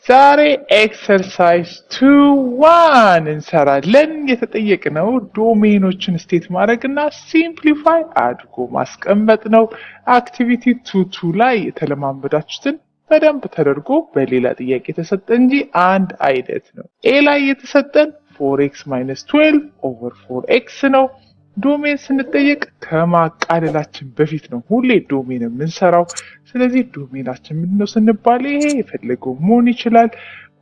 ዛሬ exercise 2.1 እንሰራለን። የተጠየቅነው domain ኦችን state ማድረግ እና simplify አድርጎ ማስቀመጥ ነው። Activity 2.2 ላይ የተለማመዳችሁትን በደንብ ተደርጎ በሌላ ጥያቄ የተሰጠ እንጂ አንድ አይነት ነው። A ላይ የተሰጠን 4 x minus 12 over 4 x ነው። Domain ስንጠየቅ ከማቃለላችን በፊት ነው ሁሌ domain የምንሰራው። ስለዚህ domain ኣችን ምንድነው ስንባል ይሄ የፈለገው መሆን ይችላል።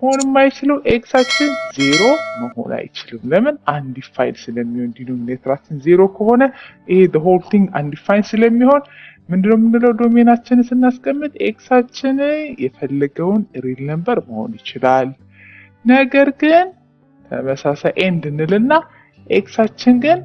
መሆን የማይችለው x ኣችን ዜሮ መሆን አይችልም። ለምን? Undefined ስለሚሆን። Denominator ኣችን ዜሮ ከሆነ ይሄ whole thing undefined ስለሚሆን ምንድነው የምንለው? Domain ኣችንን ስናስቀምጥ x ኣችን የፈለገውን real number መሆን ይችላል። ነገር ግን ተመሳሳይ and እንልና x ኣችን ግን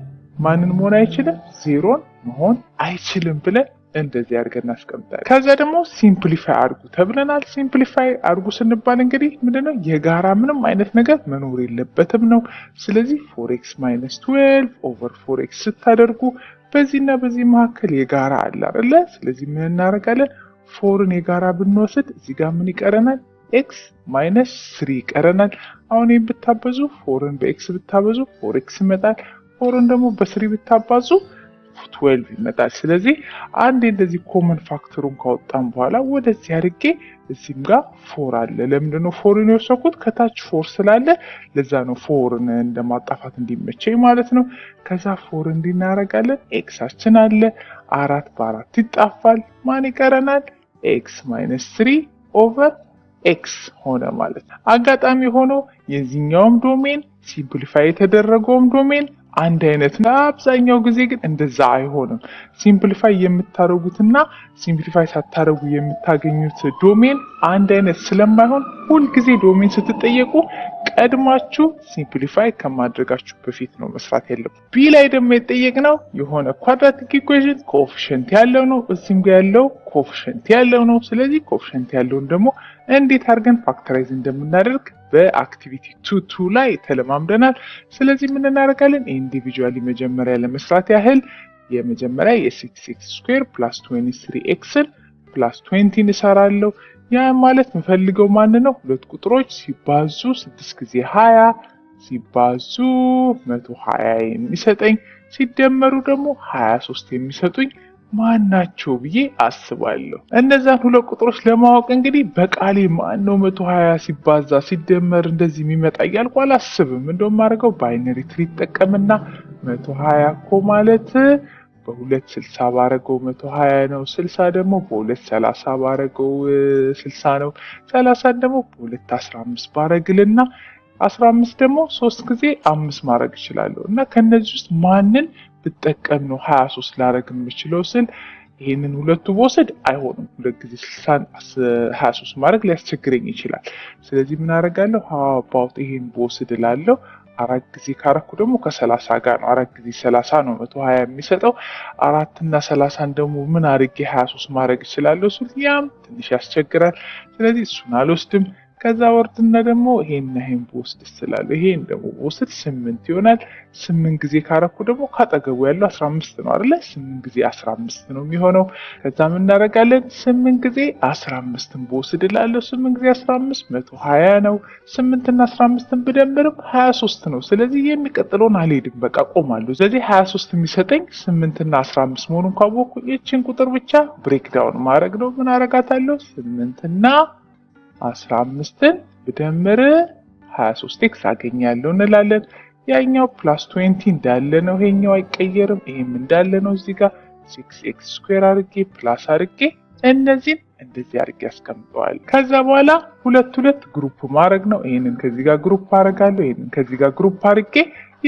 ማንን መሆን አይችልም? ዜሮን መሆን አይችልም ብለን እንደዚህ አድርገን እናስቀምጣለን። ከዛ ደግሞ simplify አድርጉ ተብለናል። Simplify አድርጉ ስንባል እንግዲህ ምንድነው? የጋራ ምንም አይነት ነገር መኖር የለበትም ነው። ስለዚህ 4 x minus 12 over 4 x ስታደርጉ በዚህና በዚህ መካከል የጋራ አለ አይደለ? ስለዚህ ምን እናደርጋለን? Four ን የጋራ ብንወስድ እዚህ ጋር ምን ይቀረናል? X minus 3 ይቀረናል። አሁን ይህን ብታበዙ፣ four ን በ x ብታበዙ 4 x ይመጣል። Four ን ደግሞ በ 3 ብታባዙ 12 ይመጣል። ስለዚህ አንዴ እንደዚህ common factor ኡን ካወጣን በኋላ ወደዚህ አድርጌ እዚህም ጋር four አለ። ለምንድን ነው four ን የወሰድኩት? ከታች four ስላለ ለዛ ነው፣ four ን እንደማጣፋት እንዲመቸኝ ማለት ነው። ከዛ four እንዲህ እናደርጋለን። x ኣችን አለ፣ አራት በአራት ይጣፋል። ማን ይቀረናል? X minus 3 over x ሆነ ማለት ነው። አጋጣሚ ሆኖ የዚህኛውም domain simplify የተደረገውም domain አንድ አይነት ነው። አብዛኛው ጊዜ ግን እንደዛ አይሆንም። Simplify የምታደርጉትና simplify ሳታደርጉ የምታገኙት domain አንድ አይነት ስለማይሆን ሁልጊዜ domain ስትጠየቁ ቀድማችሁ simplify ከማድረጋችሁ በፊት ነው መስራት ያለብን። B ላይ ደግሞ የጠየቅነው የሆነ quadratic equation coefficient ያለው ነው። እዚህም ጋር ያለው coefficient ያለው ነው። ስለዚህ coefficient ያለውን ደግሞ እንዴት አድርገን factorize እንደምናደርግ በ activity 2.2 ላይ ተለማምደናል። ስለዚህ ምን እናደርጋለን? Individually መጀመሪያ ለመስራት ያህል የመጀመሪያ የ 6 x square plus 23 x ን plus 20 እሰራለሁ። ያ ማለት የምፈልገው ማን ነው? ሁለት ቁጥሮች ሲባዙ 6 ጊዜ 20 ሲባዙ 120 የሚሰጠኝ፣ ሲደመሩ ደግሞ 23 የሚሰጡኝ ማን ናቸው ብዬ አስባለሁ። እነዛን ሁለት ቁጥሮች ለማወቅ እንግዲህ በቃሌ ማን ነው 120 ሲባዛ ሲደመር እንደዚህ የሚመጣ እያልኩ አላስብም። እንደውም የማደርገው binary tree እጠቀምና 120 እኮ ማለት በሁለት 60 ባረገው 120 ነው። 60 ደግሞ በሁለት 30 ባረገው 60 ነው። 30ን ደግሞ በሁለት 15 ባረግልና 15 ደግሞ ሶስት ጊዜ አምስት ማድረግ እችላለሁ እና ከነዚህ ውስጥ ማንን ብጠቀም ነው 23 ላረግ የምችለው ስል ይህንን ሁለቱ ብወስድ አይሆንም። ሁለት ጊዜ 60ን 23 ማድረግ ሊያስቸግረኝ ይችላል። ስለዚህ ምን አደርጋለሁ? How about ይሄን ብወስድ እላለሁ። አራት ጊዜ ካረኩ ደግሞ ከ30 ጋር ነው። አራት ጊዜ 30 ነው 120 የሚሰጠው። አራትና 30ን ደግሞ ምን አድርጌ 23 ማድረግ እችላለሁ ስል ያም ትንሽ ያስቸግራል። ስለዚህ እሱን አልወስድም። ከዛ ወርድና ደግሞ ይሄን ይሄን ብወስድ ስላለሁ ይሄን ደግሞ ብወስድ 8 ይሆናል። 8 ጊዜ ካረኩ ደግሞ ካጠገቡ ያለው 15 ነው አይደለ? 8 ጊዜ 15 ነው የሚሆነው። ከዛ ምን እናደርጋለን? 8 ጊዜ 15ን ብወስድ እላለሁ። 8 ጊዜ 15 120 ነው። 8 እና 15ን ብደምርም 23 ነው። ስለዚህ የሚቀጥለውን አልሄድም፣ በቃ ቆማለሁ። ስለዚህ 23 የሚሰጠኝ 8 እና 15 መሆኑን ካወቅኩ ይህችን ቁጥር ብቻ break down ማድረግ ነው። ምን አረጋታለሁ? 8 እና 15ን ብደምር 23 x አገኛለሁ እንላለን። ያኛው plus 20 እንዳለ ነው። ይሄኛው አይቀየርም። ይሄም እንዳለ ነው። እዚህ ጋር 6 x square አድርጌ plus አድርጌ እነዚህን እንደዚህ አድርጌ አስቀምጠዋል። ከዛ በኋላ ሁለት ሁለት group ማድረግ ነው። ይሄንን ከዚህ ጋር group አደርጋለሁ። ይሄንን ከዚህ ጋር group አድርጌ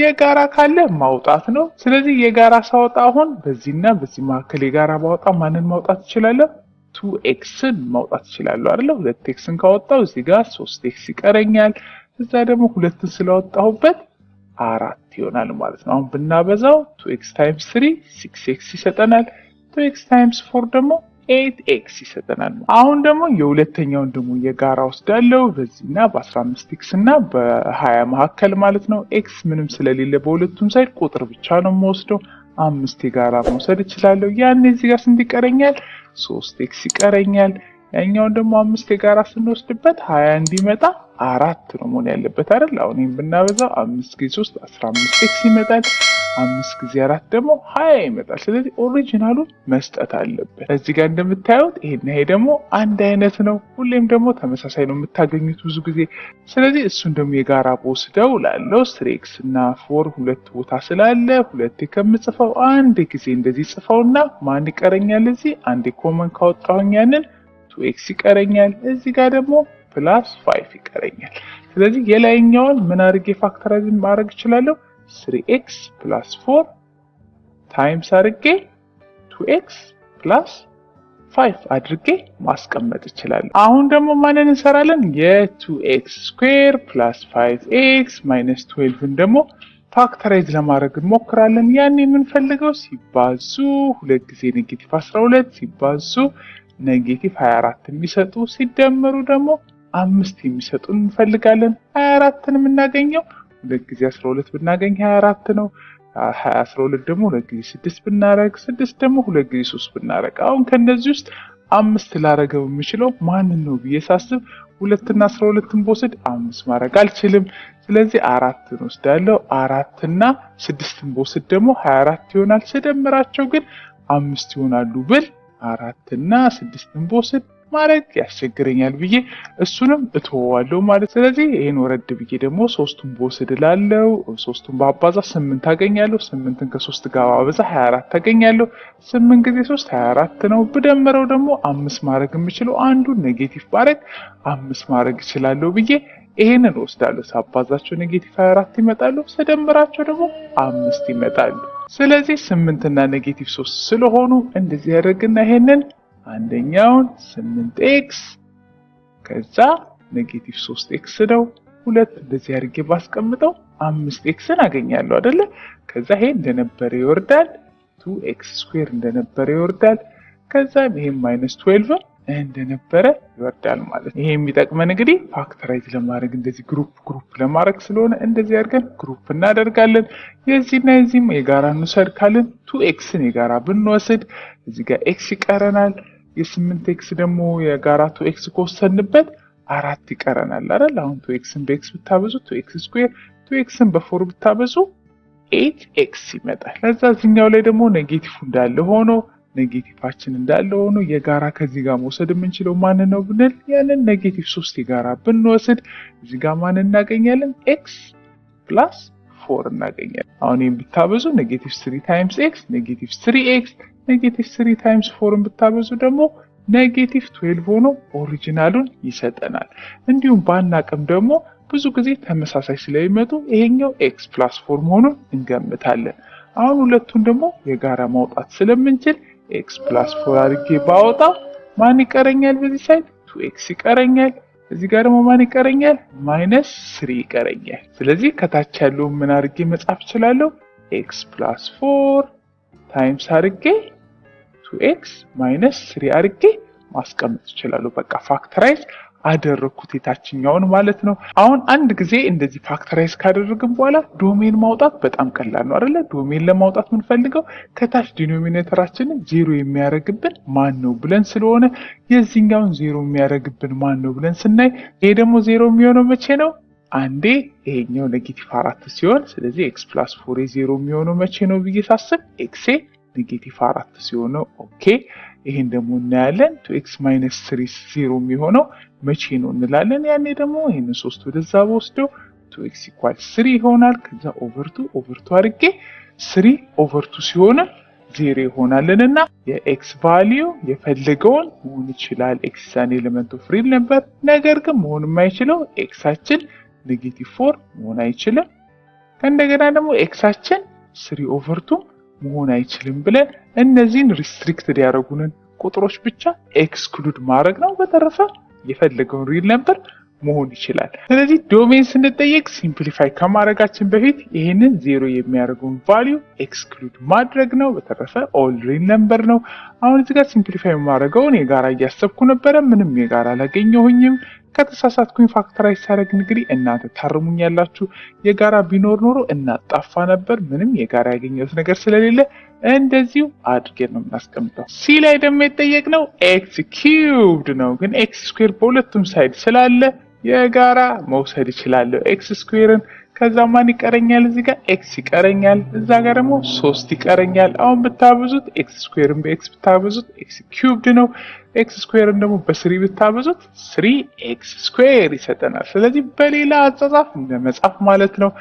የጋራ ካለ ማውጣት ነው። ስለዚህ የጋራ ሳወጣ አሁን በዚህና በዚህ መካከል የጋራ ባወጣ ማንን ማውጣት እችላለሁ? 2 x ን ማውጣት እችላለሁ አይደለ? ሁለት x ን ካወጣው እዚህ ጋር ሶስት x ይቀረኛል። እዛ ደግሞ ሁለትን ስላወጣሁበት አራት ይሆናል ማለት ነው። አሁን ብናበዛው 2 x times 3 6 x ይሰጠናል። 2 x times 4 ደግሞ 8 x ይሰጠናል። አሁን ደግሞ የሁለተኛውን ደግሞ የጋራ ወስዳለሁ በዚህና በ15 x እና በ20 መካከል ማለት ነው። x ምንም ስለሌለ በሁለቱም side ቁጥር ብቻ ነው የምወስደው። አምስት የጋራ መውሰድ እችላለሁ። ያኔ እዚህ ጋር ስንት ይቀረኛል? ሶስት x ይቀረኛል። ያኛውን ደግሞ አምስት የጋራ ስንወስድበት 20 እንዲመጣ አራት ነው መሆን ያለበት አይደል? አሁን ይሄን ብናበዛው 5 ጊዜ 3 15 x ይመጣል። 5 ጊዜ 4 ደግሞ 20 ይመጣል። ስለዚህ original ኡን መስጠት አለበት። እዚህ ጋር እንደምታዩት ይሄና ይሄ ደግሞ አንድ አይነት ነው። ሁሌም ደግሞ ተመሳሳይ ነው የምታገኙት ብዙ ጊዜ። ስለዚህ እሱን ደግሞ የጋራ በወስደው ላለው 3x እና 4 ሁለት ቦታ ስላለ ሁለቴ ከምጽፈው አንድ ጊዜ እንደዚህ ጽፈውና ማን ይቀረኛል? እዚህ አንዴ common ካወጣሁኝ ያንን 2x ይቀረኛል። እዚህ ጋር ደግሞ plus 5 ይቀረኛል። ስለዚህ የላይኛውን ምን አድርጌ factorize ማድረግ እችላለሁ? 3x plus 4 times አድርጌ 2x plus 5 አድርጌ ማስቀመጥ እችላለሁ። አሁን ደግሞ ማንን እንሰራለን? የ2x square plus 5x minus 12ን ደግሞ factorize ለማድረግ እንሞክራለን። ያን የምንፈልገው ሲባዙ ሁለት ጊዜ negative 12 ሲባዙ negative 24 የሚሰጡ ሲደመሩ ደግሞ አምስት የሚሰጡ እንፈልጋለን። 24ን የምናገኘው ሁለት ጊዜ 12 ብናገኝ 24 ነው። 12 ደግሞ ሁለት ጊዜ 6 ብናረግ፣ 6 ደግሞ ሁለት ጊዜ 3 ብናረግ፣ አሁን ከነዚህ ውስጥ አምስት ላረገው የምችለው ማንን ነው ብዬ ሳስብ ሁለትና 12ን ብወስድ አምስት ማድረግ አልችልም። ስለዚህ አራትን ወስዳለሁ። አራትና ስድስትን ብወስድ ደግሞ 24 ይሆናል። ስደምራቸው ግን አምስት ይሆናሉ ብል አራትና ስድስትን ብወስድ ማድረግ ያስቸግረኛል ብዬ እሱንም እተወዋለሁ ማለት። ስለዚህ ይሄን ወረድ ብዬ ደግሞ ሶስቱን ብወስድ እላለሁ። ሶስቱን ባባዛ 8 አገኛለሁ። 8ን ከ3 ጋር ባበዛ 24 አገኛለሁ። 8 ጊዜ 3 24 ነው። ብደምረው ደግሞ አምስት ማድረግ የምችለው አንዱን negative ባረግ አምስት ማድረግ እችላለሁ ብዬ ይሄንን ወስዳለሁ። ሳባዛቸው negative 24 ይመጣሉ፣ ስደምራቸው ደግሞ አምስት ይመጣሉ። ስለዚህ 8 እና negative 3 ስለሆኑ እንደዚህ ያደርግና ይሄንን አንደኛውን 8x ከዛ negative 3x ነው፣ ሁለት እንደዚህ አድርጌ ባስቀምጠው 5xን አገኛለሁ አይደለ? ከዛ ይሄ እንደነበረ ይወርዳል። 2x square እንደነበረ ይወርዳል። ከዛ ይሄ minus 12 እንደነበረ ይወርዳል ማለት ነው። ይሄ የሚጠቅመን እንግዲህ factorize ለማድረግ እንደዚህ group group ለማድረግ ስለሆነ እንደዚህ አድርገን group እናደርጋለን። የዚህና የዚህም የጋራ እንውሰድ ካልን 2xን የጋራ ብንወስድ እዚህ ጋር x ይቀረናል። የ8x ደግሞ የጋራ 2x ከወሰድንበት አራት ይቀረናል አይደል? አሁን 2xን በ x ብታበዙ 2x square፣ 2xን በ 4 ብታበዙ 8x ይመጣል። ከዛ እዚህኛው ላይ ደግሞ negative እንዳለ ሆኖ negative ኣችን እንዳለ ሆኖ የጋራ ከዚህ ጋር መውሰድ የምንችለው ማን ነው ብንል ያንን negative 3 የጋራ ብንወስድ እዚህ ጋር ማን እናገኛለን? x plus 4 እናገኛለን። አሁን ይሄን ብታበዙ negative 3 times x negative 3x፣ negative 3 times 4 ብታበዙ ደግሞ negative 12 ሆኖ original ኡን ይሰጠናል። እንዲሁም ባናቅም ደግሞ ብዙ ጊዜ ተመሳሳይ ስለሚመጡ ይሄኛው x plus 4 መሆኑን እንገምታለን። አሁን ሁለቱን ደግሞ የጋራ ማውጣት ስለምንችል x plus 4 አድርጌ ባወጣ ማን ይቀረኛል? በዚህ side 2x ይቀረኛል። እዚህ ጋር ደግሞ ማን ይቀረኛል? Minus 3 ይቀረኛል። ስለዚህ ከታች ያለውን ምን አድርጌ መጻፍ እችላለሁ? x plus 4 times አድርጌ 2x minus 3 አድርጌ ማስቀመጥ እችላለሁ። በቃ factorize አደረኩት የታችኛውን ማለት ነው። አሁን አንድ ጊዜ እንደዚህ factorize ካደረግን በኋላ domain ማውጣት በጣም ቀላል ነው አይደለ? Domain ለማውጣት የምንፈልገው ከታች denominator ኣችንን ዜሮ የሚያደርግብን ማን ነው ብለን ስለሆነ የዚህኛውን ዜሮ የሚያደርግብን ማን ነው ብለን ስናይ ይሄ ደግሞ ዜሮ የሚሆነው መቼ ነው? አንዴ ይሄኛው negative 4 ሲሆን፣ ስለዚህ x plus 4 ዜሮ የሚሆነው መቼ ነው ብዬ ሳስብ x ኤ negative 4 ሲሆን ነው። Okay፣ ይሄን ደግሞ እናያለን። 2x minus 3 ዜሮ የሚሆነው መቼ ነው እንላለን። ያኔ ደግሞ ይሄንን 3 ወደዛ በወስደው 2x equal 3 ይሆናል። ከዛ over 2 over 2 አድርጌ 3 over 2 ሲሆን ዜሮ ይሆናልን እና የ x value የፈለገውን መሆን ይችላል። x an element of real number። ነገር ግን መሆን የማይችለው x ኣችን negative 4 መሆን አይችልም። ከእንደገና ደግሞ x ኣችን 3 over 2 መሆን አይችልም ብለን እነዚህን restricted ያደረጉንን ቁጥሮች ብቻ exclude ማድረግ ነው። በተረፈ የፈለገውን real number መሆን ይችላል። ስለዚህ domain ስንጠየቅ simplify ከማድረጋችን በፊት ይህንን ዜሮ የሚያደርገውን value exclude ማድረግ ነው። በተረፈ all real number ነው። አሁን እዚህ ጋር simplify የማደርገውን የጋራ እያሰብኩ ነበረ። ምንም የጋራ አላገኘሁኝም። ከተሳሳትኩኝ factorize ሳደርግ እንግዲህ እናንተ ታርሙኛላችሁ። የጋራ ቢኖር ኖሮ እናጣፋ ነበር። ምንም የጋራ ያገኘሁት ነገር ስለሌለ እንደዚሁ አድርገን ነው የምናስቀምጠው። C ላይ ደግሞ የጠየቅነው x cubed ነው። ግን x square በሁለቱም side ስላለ የጋራ መውሰድ እችላለሁ x square ን። ከዛ ማን ይቀረኛል? እዚህ ጋር x ይቀረኛል። እዛ ጋር ደግሞ ሶስት ይቀረኛል። አሁን ብታበዙት x square ን በ x ብታበዙት x cubed ነው። x square ን ደግሞ በ three ብታበዙት three x square ይሰጠናል። ስለዚህ በሌላ አጻጻፍ እንደ መጻፍ ማለት ነው።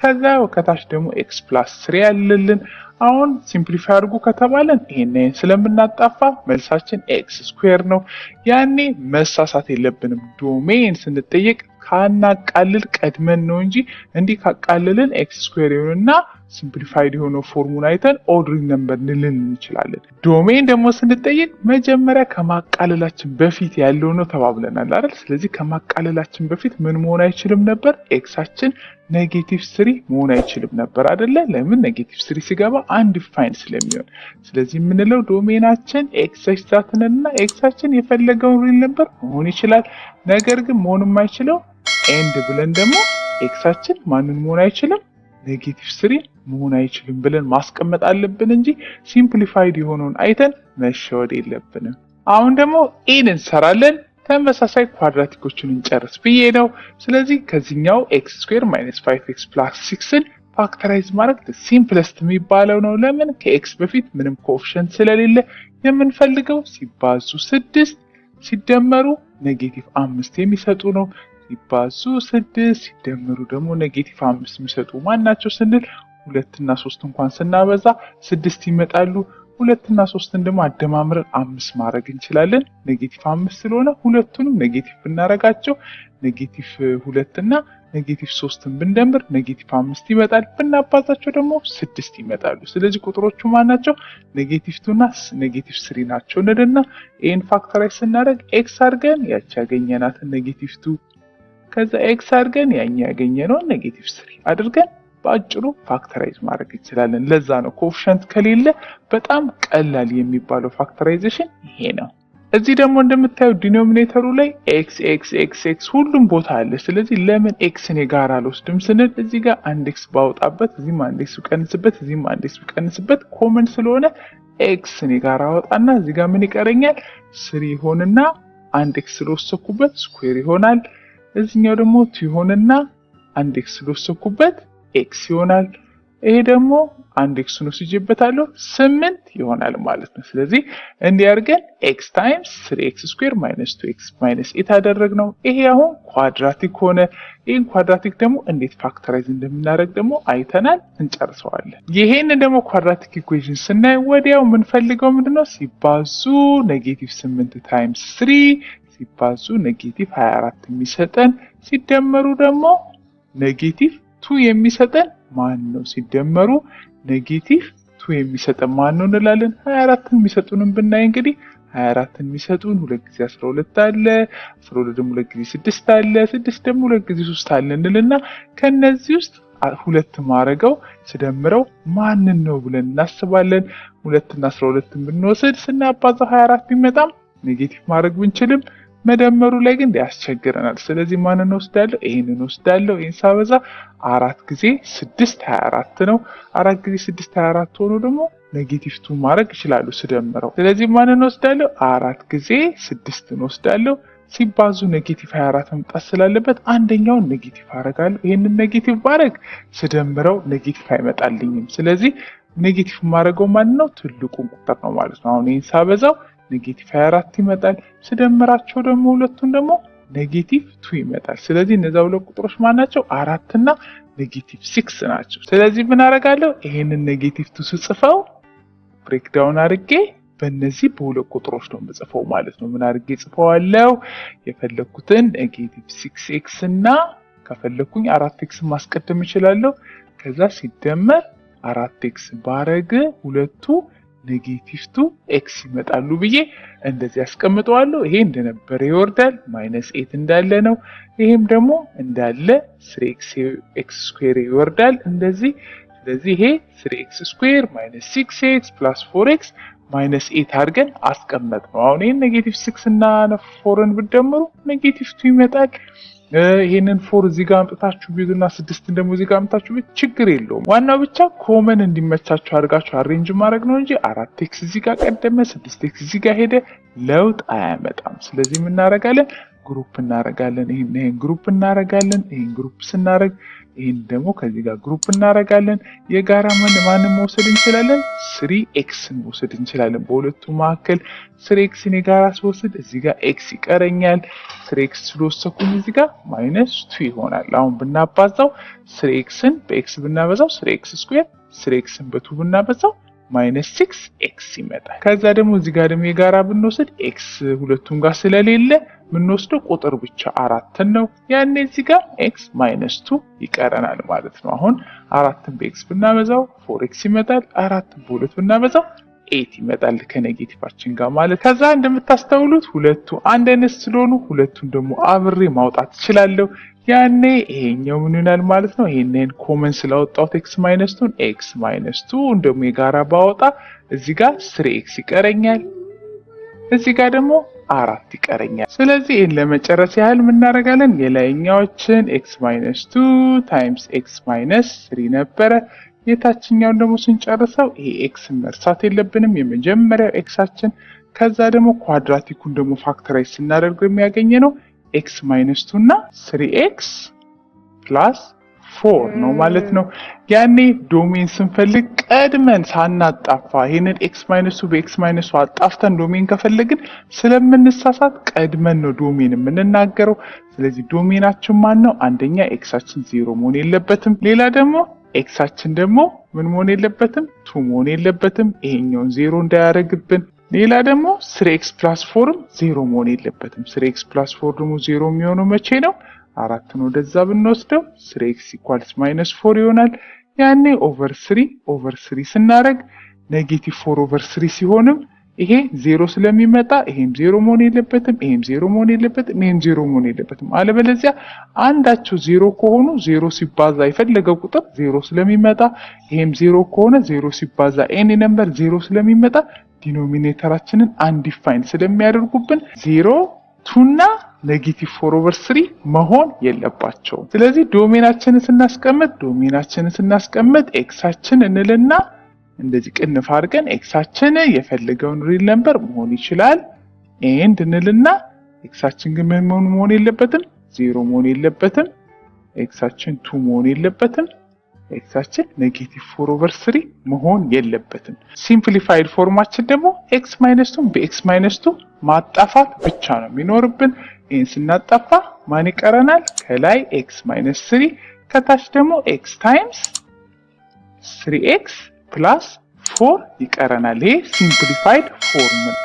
ከዛ ከታች ደግሞ x plus three ያለልን። አሁን simplify አድርጉ ከተባለን ይሄን ስለምናጣፋ መልሳችን x square ነው። ያኔ መሳሳት የለብንም። Domain ስንጠየቅ ካናቃልል ቀድመን ነው እንጂ እንዲህ ካቃልልን x square ይሆንና simplified የሆነው form ኡን አይተን odd real number ልንል እንችላለን። Domain ደግሞ ስንጠየቅ መጀመሪያ ከማቃለላችን በፊት ያለው ነው ተባብለናል አይደል? ስለዚህ ከማቃለላችን በፊት ምን መሆን አይችልም ነበር? X ኣችን negative three መሆን አይችልም ነበር አይደለ? ለምን? Negative three ሲገባ undefined ስለሚሆን። ስለዚህ የምንለው domain ኣችን x such that ንና x ኣችን የፈለገውን real number መሆን ይችላል። ነገር ግን መሆን የማይችለው and ብለን ደግሞ x ኣችን ማንን መሆን አይችልም? Negative three መሆን አይችልም ብለን ማስቀመጥ አለብን እንጂ simplified የሆነውን አይተን መሸወድ የለብንም። አሁን ደግሞ E ን እንሰራለን። ተመሳሳይ quadratic ኦችን እንጨርስ ብዬ ነው። ስለዚህ ከዚህኛው x square minus 5 x plus 6 ን factorize ማድረግ simplest የሚባለው ነው። ለምን? ከ x በፊት ምንም coefficient ስለሌለ የምንፈልገው ሲባዙ ስድስት ሲደመሩ negative አምስት የሚሰጡ ነው። ሲባዙ ስድስት ሲደመሩ ደግሞ negative አምስት የሚሰጡ ማን ናቸው ስንል ሁለትና ሶስት እንኳን ስናበዛ ስድስት ይመጣሉ። ሁለትና ሶስትን ደግሞ አደማምረን አምስት ማድረግ እንችላለን። Negative አምስት ስለሆነ ሁለቱንም negative ብናረጋቸው negative ሁለትና negative ሶስትን ብንደምር negative አምስት ይመጣል። ብናባዛቸው ደግሞ ስድስት ይመጣሉ። ስለዚህ ቁጥሮቹ ማን ናቸው? Negative two እና negative three ናቸው እንልና ይህን factorize ስናደርግ x አድርገን ያቺ ያገኘናትን negative two፣ ከዛ x አድርገን ያኛ ያገኘነውን negative three አድርገን በአጭሩ factorize ማድረግ እንችላለን። ለዛ ነው coefficient ከሌለ በጣም ቀላል የሚባለው factorization ይሄ ነው። እዚህ ደግሞ እንደምታየው denominator ኡ ላይ x x x x ሁሉም ቦታ አለ። ስለዚህ ለምን x ን የጋራ አልወስድም ስንል እዚህ ጋር አንድ x ባወጣበት፣ እዚህም አንድ x ብቀንስበት፣ እዚህም አንድ x ብቀንስበት common ስለሆነ x ን የጋራ አወጣና እዚህ ጋር ምን ይቀረኛል? Three ይሆንና አንድ x ስለወሰኩበት square ይሆናል። እዚህኛው ደግሞ two ይሆንና አንድ x ስለወሰኩበት x ይሆናል። ይሄ ደግሞ አንድ x ን ወስጄበታለሁ፣ ስምንት ይሆናል ማለት ነው። ስለዚህ እንዲህ አድርገን x times three x square minus two x minus eight አደረግነው። ይሄ አሁን quadratic ሆነ። ይህን quadratic ደግሞ እንዴት factorize እንደምናደርግ ደግሞ አይተናል፣ እንጨርሰዋለን። ይሄን ደግሞ quadratic equation ስናይ ወዲያው የምንፈልገው ምንድነው? ሲባዙ negative ስምንት times three ሲባዙ negative 24 የሚሰጠን ሲደመሩ ደግሞ negative two የሚሰጠን ማን ነው? ሲደመሩ negative two የሚሰጠን ማን ነው እንላለን። 24ን የሚሰጡንን ብናይ እንግዲህ 24ን የሚሰጡን ሁለት ጊዜ 12 አለ፣ 12 ደግሞ ሁለት ጊዜ ስድስት አለ፣ ስድስት ደግሞ ሁለት ጊዜ ሶስት አለ እንልና ከነዚህ ውስጥ ሁለት ማረገው ስደምረው ማንን ነው ብለን እናስባለን። ሁለትና 12ን ብንወስድ ስናባዛው 24 ቢመጣም negative ማድረግ ብንችልም መደመሩ ላይ ግን ያስቸግረናል። ስለዚህ ማንን ወስዳለሁ? ይሄንን ወስዳለሁ። ይሄን ሳበዛ አራት ጊዜ ስድስት 24 ነው። አራት ጊዜ ስድስት 24 ሆኖ ደግሞ negative two ማድረግ ይችላሉ ስደምረው። ስለዚህ ማንን ወስዳለሁ? አራት ጊዜ ስድስትን ወስዳለሁ። ሲባዙ negative 24 መምጣት ስላለበት አንደኛውን negative አደርጋለሁ። ይሄንን negative ባረግ ስደምረው negative አይመጣልኝም። ስለዚህ negative የማደርገው ማን ነው? ትልቁን ቁጥር ነው ማለት ነው። አሁን ይሄን ሳበዛው negative 24 ይመጣል። ስደምራቸው ደግሞ ሁለቱን ደግሞ negative two ይመጣል። ስለዚህ እነዛ ሁለት ቁጥሮች ማን ናቸው? አራት እና negative six ናቸው። ስለዚህ ምን አደርጋለሁ? ይሄንን negative two ስጽፈው breakdown አድርጌ በእነዚህ በሁለት ቁጥሮች ነው የምጽፈው ማለት ነው። ምን አድርጌ ጽፈዋለሁ? የፈለግኩትን negative six x እና ከፈለግኩኝ አራት x ማስቀደም እችላለሁ። ከዛ ሲደመር አራት x ባረግ ሁለቱ negative two x ይመጣሉ ብዬ እንደዚህ ያስቀምጠዋለሁ። ይሄ እንደነበረ ይወርዳል። Minus eight እንዳለ ነው። ይሄም ደግሞ እንዳለ three x square ይወርዳል እንደዚህ። ስለዚህ ይሄ three x square minus six x plus four x minus 8 አድርገን አስቀመጥነው። አሁን ይሄን negative 6 እና 4ን ብትደምሩ negative 2 ይመጣል። ይሄንን 4 እዚህ ጋር አምጥታችሁ ቢዙና 6 ደግሞ እዚህ ጋር አምጥታችሁ ቢዙ ችግር የለውም። ዋናው ብቻ common እንዲመቻችሁ አድርጋችሁ arrange ማድረግ ነው እንጂ 4 x እዚህ ጋር ቀደመ፣ 6 x እዚህ ጋር ሄደ ለውጥ አያመጣም። ስለዚህ ምን እናደርጋለን? Group እናደርጋለን። ይሄን group እናደርጋለን። ይሄን group ስናደርግ ይሄን ደግሞ ከዚህ ጋር group እናደርጋለን። የጋራ ማንን መውሰድ እንችላለን? 3 x ን መውሰድ እንችላለን። በሁለቱ መካከል 3 x ን የጋራ ስወስድ እዚህ ጋር x ይቀረኛል። 3 x ስለወሰድኩኝ እዚህ ጋር minus 2 ይሆናል። አሁን ብናባዛው 3 x ን በ x ብናበዛው 3 x square፣ 3 x ን በ2 ብናበዛው minus 6 x ይመጣል። ከዛ ደግሞ እዚህ ጋር ደግሞ የጋራ ብንወስድ x ሁለቱም ጋር ስለሌለ የምንወስደው ቁጥር ብቻ 4ን ነው። ያኔ እዚህ ጋር x minus 2 ይቀረናል ማለት ነው። አሁን 4ን በ x ብናበዛው 4 x ይመጣል። 4ን በ2 ብናበዛው 8 ይመጣል ከ negative ኣችን ጋር ማለት። ከዛ እንደምታስተውሉት ሁለቱ አንድ አይነት ስለሆኑ ሁለቱን ደግሞ አብሬ ማውጣት እችላለሁ። ያኔ ይሄኛው ምን ይሆናል ማለት ነው? ይሄንን common ስላወጣሁት x minus 2 x minus 2 ደግሞ የጋራ ባወጣ እዚህ ጋር 3 x ይቀረኛል፣ እዚህ ጋር ደግሞ 4 ይቀረኛል። ስለዚህ ይሄን ለመጨረስ ያህል ምን እናደርጋለን? የላይኛዎችን x minus 2 times x minus 3 ነበረ። የታችኛውን ደግሞ ስንጨርሰው ይሄ x መርሳት የለብንም፣ የመጀመሪያው x ኣችን። ከዛ ደግሞ quadratic ኡን ደግሞ factorize ስናደርገው የሚያገኘ ነው x minus 2 እና 3 x plus 4 ነው ማለት ነው። ያኔ domain ስንፈልግ ቀድመን ሳናጣፋ ይሄንን x minus 2 በ x minus 2 አጣፍተን domain ከፈለግን ስለምንሳሳት ቀድመን ነው domain የምንናገረው። ስለዚህ domain ኣችን ማን ነው? አንደኛ x ኣችን 0 መሆን የለበትም። ሌላ ደግሞ x ኣችን ደግሞ ምን መሆን የለበትም? 2 መሆን የለበትም። ይሄኛውን 0 እንዳያደርግብን። ሌላ ደግሞ 3x plus 4ም 0 መሆን የለበትም። 3x plus 4 ደግሞ 0 የሚሆነው መቼ ነው? 4ን ወደዛ ብንወስደው 3x equals minus 4 ይሆናል። ያኔ over 3 over 3 ስናደርግ negative 4 over 3 ሲሆንም ይሄ 0 ስለሚመጣ ይሄም 0 መሆን የለበትም፣ ይሄም 0 መሆን የለበትም፣ ይሄም 0 መሆን የለበትም። አለበለዚያ አንዳቸው 0 ከሆኑ 0 ሲባዛ የፈለገው ቁጥር 0 ስለሚመጣ፣ ይሄም 0 ከሆነ 0 ሲባዛ any number 0 ስለሚመጣ denominator ኣችንን undefined ስለሚያደርጉብን 0፣ 2 እና negative 4 over 3 መሆን የለባቸውም። ስለዚህ domain ኣችንን ስናስቀምጥ x ኣችን እንልና እንደዚህ ቅንፍ አድርገን x ኣችን የፈለገውን real number መሆን ይችላል and እንልና x ኣችን ግን ምን መሆን የለበትም? 0 መሆን የለበትም። x ኣችን 2 መሆን የለበትም። x ኣችን negative 4 over 3 መሆን የለበትም። Simplified form ኣችን ደግሞ x minus 2 በ x minus 2 ማጣፋት ብቻ ነው የሚኖርብን። ይህን ስናጣፋ ማን ይቀረናል? ከላይ x minus 3፣ ከታች ደግሞ x times 3 x plus 4 ይቀረናል። ይሄ simplified form ነው።